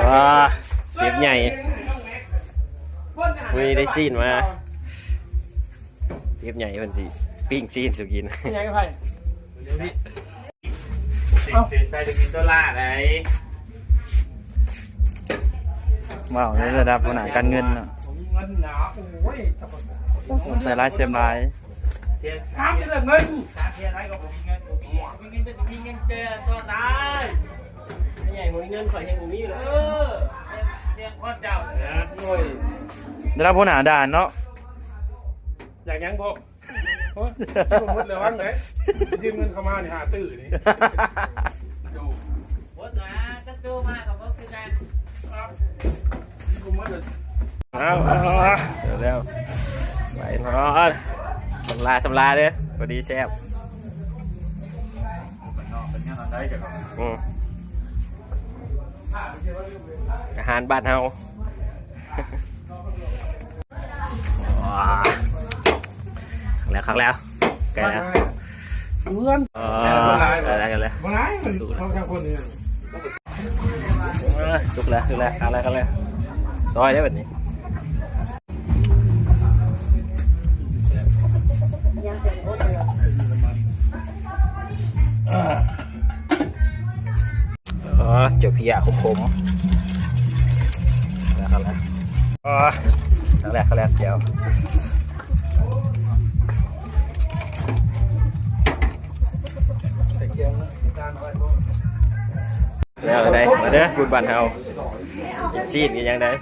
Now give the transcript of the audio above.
ອ່າ ເຊຟໃຫຍ່ ມື້ນີ້ໄດ້ຊີ້ນມາ ເຊຟໃຫຍ່ເພິ່ນຊິປີ້ງຊີ້ນສູ່ກິນ. ຍັງໄປ ເອົ້າ ເປັນໄປເປັນໂດລາໄດ໋. ວ້າວ ໃນລະດັບຫົວໜ້າການເງິນເນາະ ເງິນໜາ ໂອ້ຍ ໃສ່ຫຼາຍເຊມຫຼາຍ ຖາມແຕ່ເລື່ອງເງິນ ຖາມເທື່ອໃດກໍບໍ່ມີເງິນ ບໍ່ມີ ມີເງິນແຕ່ຊິມີເງິນແຕ່ຕອນໃດ ແມ່ໃຫຍ່ບໍ່ມີເງິນ ຂ້ອຍແຮງບໍ່ມີເລີຍ ເອີ ແມ່ນ ແມ່ນຄວາມເຈົ້າ ໂອ້ຍ ລະດັບຫົວໜ້າດ່ານເນາະ ຢາກຫຍັງພວກ? ໂອ້ຍ ບໍ່ໝົດແລ້ວຫວັງໄດ໋ ຢືມເງິນເຂົ້າມານີ້ຫ້າຕື້ນີ້ ໝົດນະ ຈັກໂຕມາກໍບໍ່ຄືກັນ ບໍ່ໝົດເລີຍ ເອົາ ເອົາ ເອົາ ເອົາແລ້ວ ໄປນອນ ສຳລາ ສຳລາເດີ້ ພໍດີແຊບ ອືມ ອາຫານບ້ານເຮົາ. ວ້າ ຄັກແລ້ວ ຄັກແລ້ວ ໃກ້ແລ້ວ ເພື່ອນ ເອີ ໃກ້ແລ້ວ ໃກ້ແລ້ວ ບໍ່ຫຼາຍ ມັນສອງສາມຄົນນີ້ ເອີ ສຸກແລ້ວ ສຸກແລ້ວ ຄັກແລ້ວ ຄັກແລ້ວ ຊອຍເດີ້ບັດນີ້ ເອີ ເຈົ້າເພຍຂົມໆ ເອົາລະ ເອົາລະ ເອົາລະ ເອົາລະ ເອົາລະ ເອົາລະ ແຈ່ວ ແລ້ວໄດ໋ ມາເດີ້ ບຸນບ້ານເຮົາ ຊີ້ນກິນຫຍັງໄດ໋?